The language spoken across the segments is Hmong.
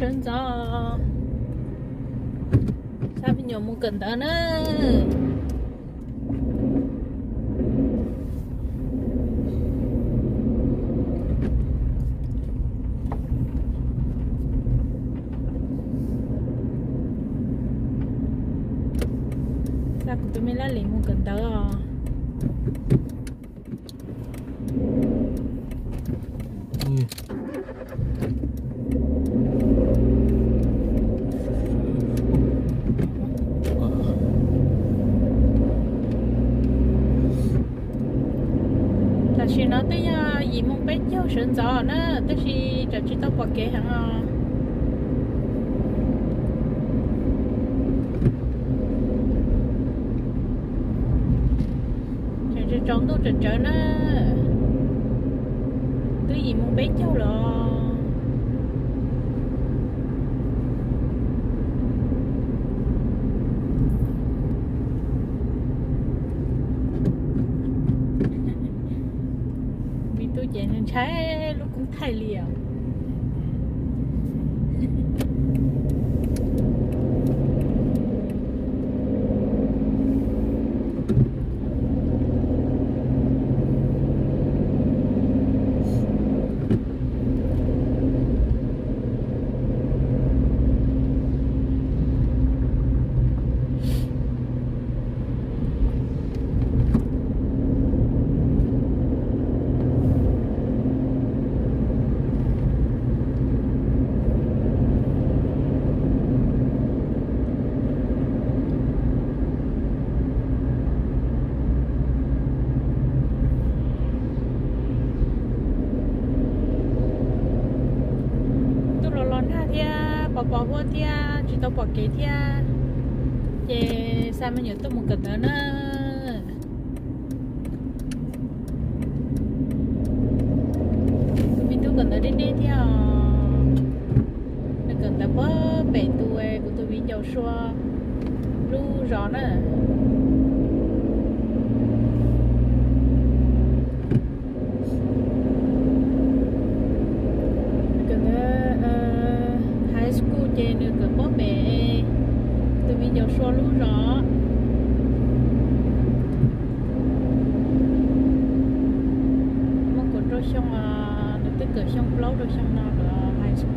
Sawv ntxov, xa me nyuam mus kawm ntawv na. Xa kuv tus me Laj Lis mus kawm ntawv os. Tam sim no twb yog yim moo peb caug sawv ntxov na, tab sis tseem tsis tau pom kev heev os. Tseem tsaus ntuj tsawv tsawv na, twb yim moo peb caug lawm. Me tub ces ntshai lub koob thaij li os. Tuaj los los nag thiab pos pos huab thiab tsis tau pom kev thiab, ces xa me nyuam tuaj mus kawm ntawv na. Tus me tub kawm ntawv deb deb thiab os. Nws kawm ntawv puag pem tus, kuv tus viv ncaus Sua lub zos na. Nws kawm ntawv high school ces nws kawm puag pem tus viv ncaus Sua lub zos. Muaj kaum rau xyoo, nws twb kawm xyoo plaub rau xyoo no lawm high school.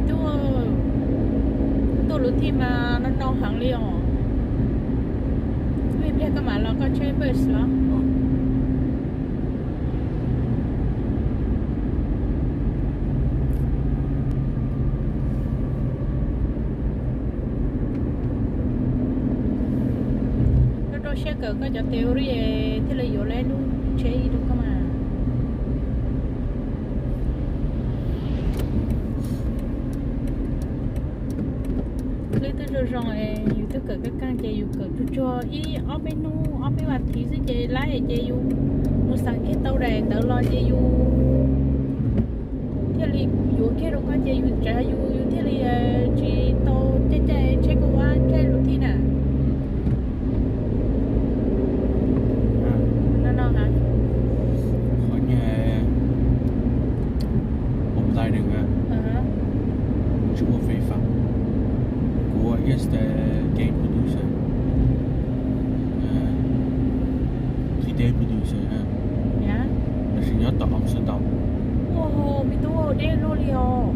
Tuaj, tuaj luv thij mas no no heev li os. Ib pliag koj mam los koj tsheb bus los. Rau rau siab kawm koj cov theory thiaj li yuav lawv lub tsheb rau koj mas. Lub twb zoo zoo, yus twb kawm kab kaj ces yus kawm tsuag tsuag ib ob peb hnub ob peb vas thiv xwb ces laib ces yus mus xeem kiag tau daim ntawv los ces yus thiaj li yuav kiag rau koj ces yus tsev yus yus thiaj li tsis tau caij caij tsheb kauj vab caij luv thij na. No no hais. Qhov nyuag online no tsis ua fais fam. Kuv yesterday game producer, three day producer, tab sis nyob tom Amsterdam. Ua me tub deb luaj li os.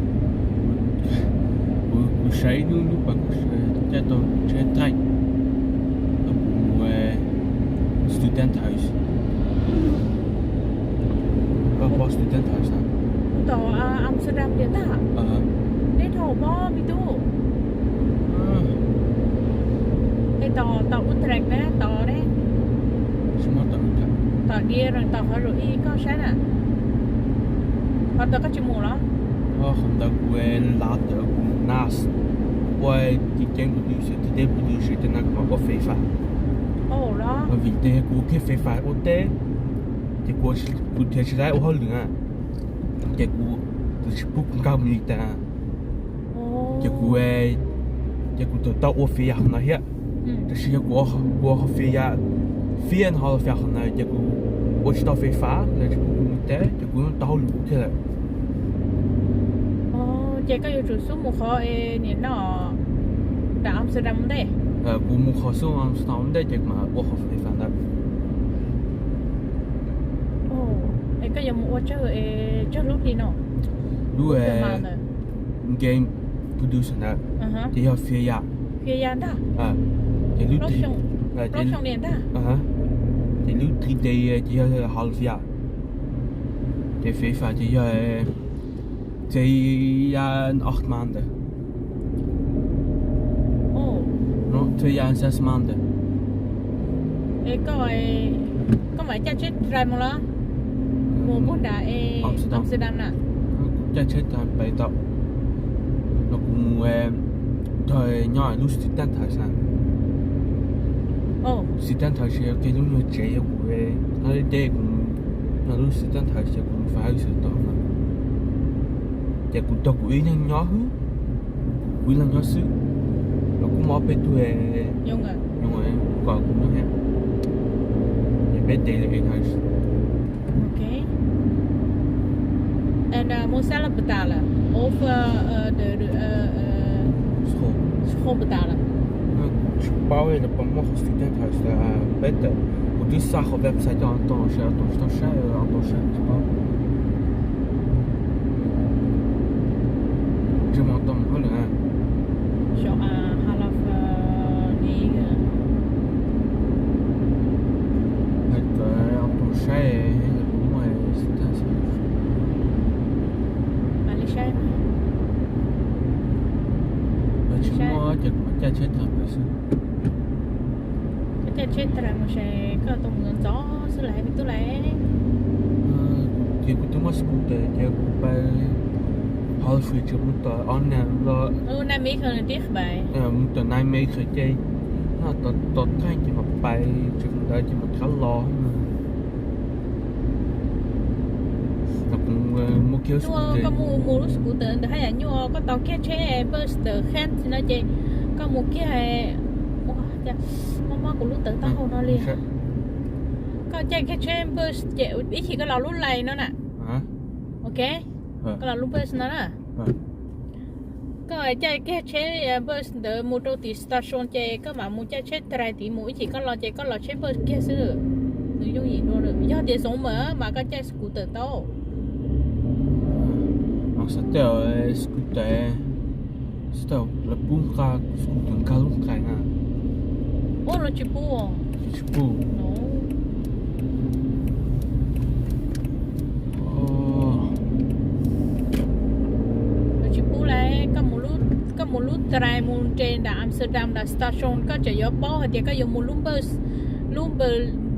Kuv saib hnub hnub pas kuv caij tau tsheb train, kuv mus student house. Studenthuis na. Kuv tom Amsterdam tiag ntag. Neb dhau pob me tub. Es tom, tom Utrecht ne, tom ne? Tom Dier, tom qhov zoo ib koj saib na. Qhov ntawd koj tsis mus los? Qhov ntawd kuv lav tawm kuv mus nas, ua tim ceeb kuv twb xwb, tim teb kuv twb xwb, ces nas kuv mam ua fais fam. Vim tias kuv ua kiag fais fam ua teb, ces kuv, kuv thiaj tsis tau ua hauj lwm na, ces kuv twb tsis pub kuv nkag mus li tas. Ces kuv, ces kuv twb tau ua fais yam hauv no thiab. Tab sis yog kuv ua fais yam, fais yam hauv fais yam hauv no ces kuv ua tsis tau fais fam, lawv tsis pub kuv mus teb, ces kuv tau hauj lwm kuv thiaj lawm. Ces koj yuav tsum xub mus qhov es nim no nram Amsterdam ntej. Kuv mus qhov xub Amsterdam ntej ces kuv mam ua qhov fais fam ntawd. Es koj yuav mus ua tsawg, tsawg lub hli no? Lub game producer ntawd ces yog fais yam. Fais yam ntag. Ces lub, ces lub three D ces yog hauv fais yam. Ces fais fam ces yog twee jaar acht maanden. Twee jaar zes maanden. Es koj, koj mam caij tsheb rais mus los? Mus puag nram Amsterdam na? Kuv caij tsheb rais pais tau. No kuv mus nrog nyob lub studenthuis na. Studenthuis yog kiag lub nyuag tsev yog kuv, no deb kuv nyob lub studenthuis ces kuv mus fais hauj lwm tod no. Ces kuv tog kuv ib leeg nyob xwb, kuv ib leeg nyob xwb, los kuj muaj ob peb tug, kom kuv nyob thiab, ces peb tes li es. En moet zelf betalen? Of de school betalen? Tsis paub los puas muaj qhov studenthuis, peb tawm, kuv twb xa qhov website coj los tau saib, tau saib tsis paub. Ntsej muag tau mus hauj lwm. Hais txawm tau saib puas muaj studenthuis. Tsis muaj ces kuv mam caij tsheb rais pais xwb. Caij tsheb rais mus ces koj tus mus ntxov xwb lawm me tub lawm. Ces kuv twb muaj scooter ces kuv pais hauv fwj tseem mus tom Arnhem los. Mus tom Nijmegen ces no tom Theij ces mam pais tseem ntawd ces mam rov qab los. Muaj kiag scooter. Koj mus mus lub scooter ntawd haj yam nyuaj, koj tos kiag tsheb bus ntawm Ghent no ces koj mus kiag. Mob mob kuv lub tawv taub hau no li. Koj caij kiag tsheb bus ces ib chim koj los lub line no na. Ok, koj los lub bus no na. Koj caij kiag tsheb bus ntawd mus rau tim station ces koj mam mus caij tsheb rais tid mus, ib chim koj los ces koj los tsheb bus kiag xwb. Nws yooj yim dua. Yog tias Zoom mas mas koj caij scooter tau. Xav tias scooter, xav tias lawv pub nqa scooter nkag lub nqais na. Ua los tsis pub. Tsis pub. Tsis pub lauj. Koj mus lub rais mus nres nram Amsterdam nram station koj tseem yuav paub hais tias koj yuav mus lub bus, lub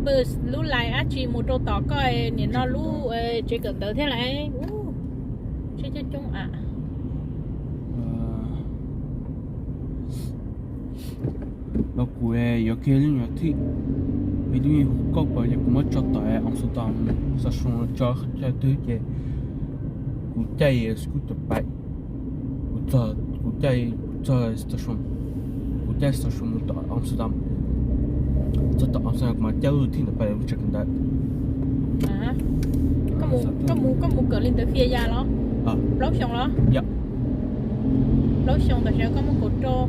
bus, lub line dab tsi mus rau tom koj nim no lub tsev kawm ntawv thiab lauj. Tsheb coob coob a. No kuv yuav kiag lub nyuag thij, lub nyuag hu kauj pas ces kuv muab tso tom Amsterdam station tso chaw twg ces kuv caij scooter pais. Kuv txog, kuv caij, kuv txog station, kuv caij station mus tom Amsterdam. Txog tom Amsterdam kuv mam caij lub thij ntawd pais lub tsev kawm ntawv. Koj mus, koj mus kawm li ntawd fia ya los? Plaub xyoo los? Yog. Plaub xyoo tam sim no koj muaj kaum rau,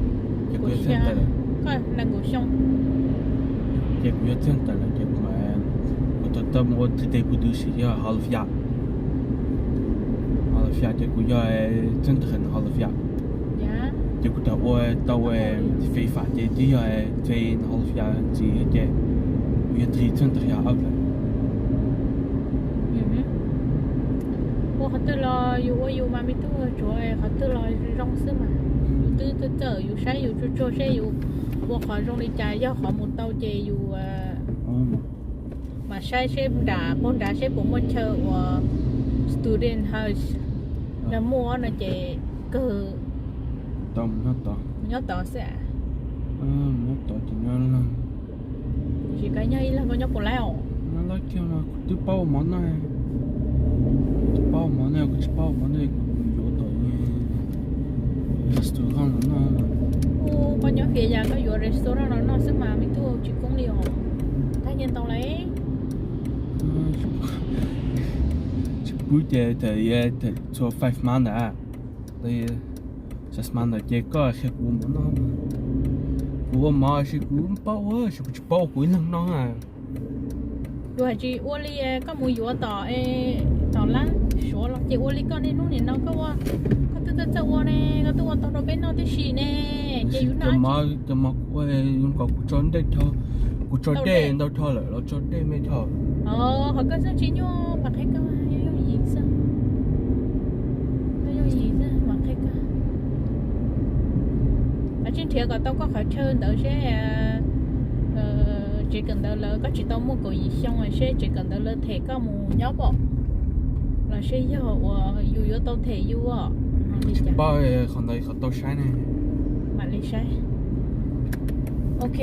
ces kuv yuav txhiaj ntawm, koj nees nkaum xyoo. Ces kuv yuav txhiaj ntawm lawm ces kuv mam, kuv tau tau mus ua three D producer yog hauv lub fia, hauv lub fia ces kuv yog txhiaj ntawm hauv lub fia. Ces kuv tau ua, tau ua fais fam ces twb yog txhiaj hauv lub fia ntxiv ces kuv yog txhiaj ntawm fia lawm. Qhov twg los yus ua yus mas me tub, tsuav qhov twg los zoo xwb mas. Yus twb txawj txawj yus saib yus tsuag tsuag seb yus ua qhov zoo li cas, yog qhov mus tau ces yus mam saib seb nram puag nrad seb puas muaj chaw uas student house, yog muaj no ces kawg nyob tod xwb. Tiam sis koj nyob ib leeg koj nyob puas laib os? Twb paub ua mov noj, twb paub ua mov noj, kuv tsis paub ua mov noj kuv yuav tom restaurant los noj. Koj nyob Fias Yas koj yuav restaurant los noj xwb mas me tub, tsis koob li os. Tag nyiaj ntau lawm. Tsis pub ces txhua five month ntawd, six month ntawd ces koj qhia kuv ua mov noj. Kuv ua mov sis kuv paub ua, sis kuv tsis paub ua kuv ib leeg noj. Yus hais tsis ua li koj mus yuav tom, tom lab Suav los ces ua li koj niaj hnub nim no koj ua, koj twb txawj txawj ua ne, koj twb ua tau rau peb noj tib si ne. Ces yus noj cov mov kuv ua, kuv tso dej, kuv tso dej ntau dhau lawm los tso dej me dhau. Qhov koj xeeb tsis nyuaj mas qhia koj, yooj yim xwb. Koj yooj yim xwb mas qhia koj. Koj tsis nrhiav kom tau koj qhov chaw ntawd seb tsev kawm ntawv lawv, koj tsis tau muaj kaum yim xyoo seb tsev kawm ntawv lawv them koj mus nyob pom los seb yog uas yus yuav tau them yus os. Tsis paub qhov ntawd qhov tau saib ne. Mam li saib. Ok.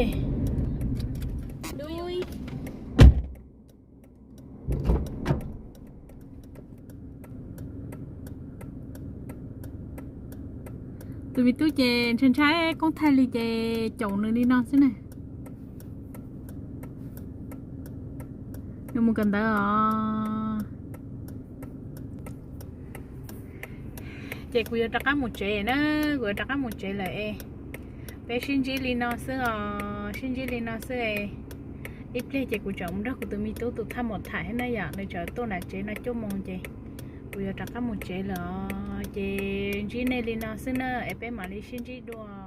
Tus me tub ces ntshai ntshai koob thaij li ces caum nws li no xwb na. Nws mus kawm ntawv os. Ces kuv yuav rov qab mus tsev na, kuv yuav rov qab mus tsev lawm es peb sib ntsib li no xwb os, sib ntsib li no xwb es ib pliag ces kuv tseem mus nrog kuv tus me tub tus thaj maum tham thiab na yom, nws tseem tuaj nram tsev no cuaj moos ces kuv yuav rov qab mus tsev lawm os. Ces ntsib nej li no xwb na es peb mam li sib ntsib dua.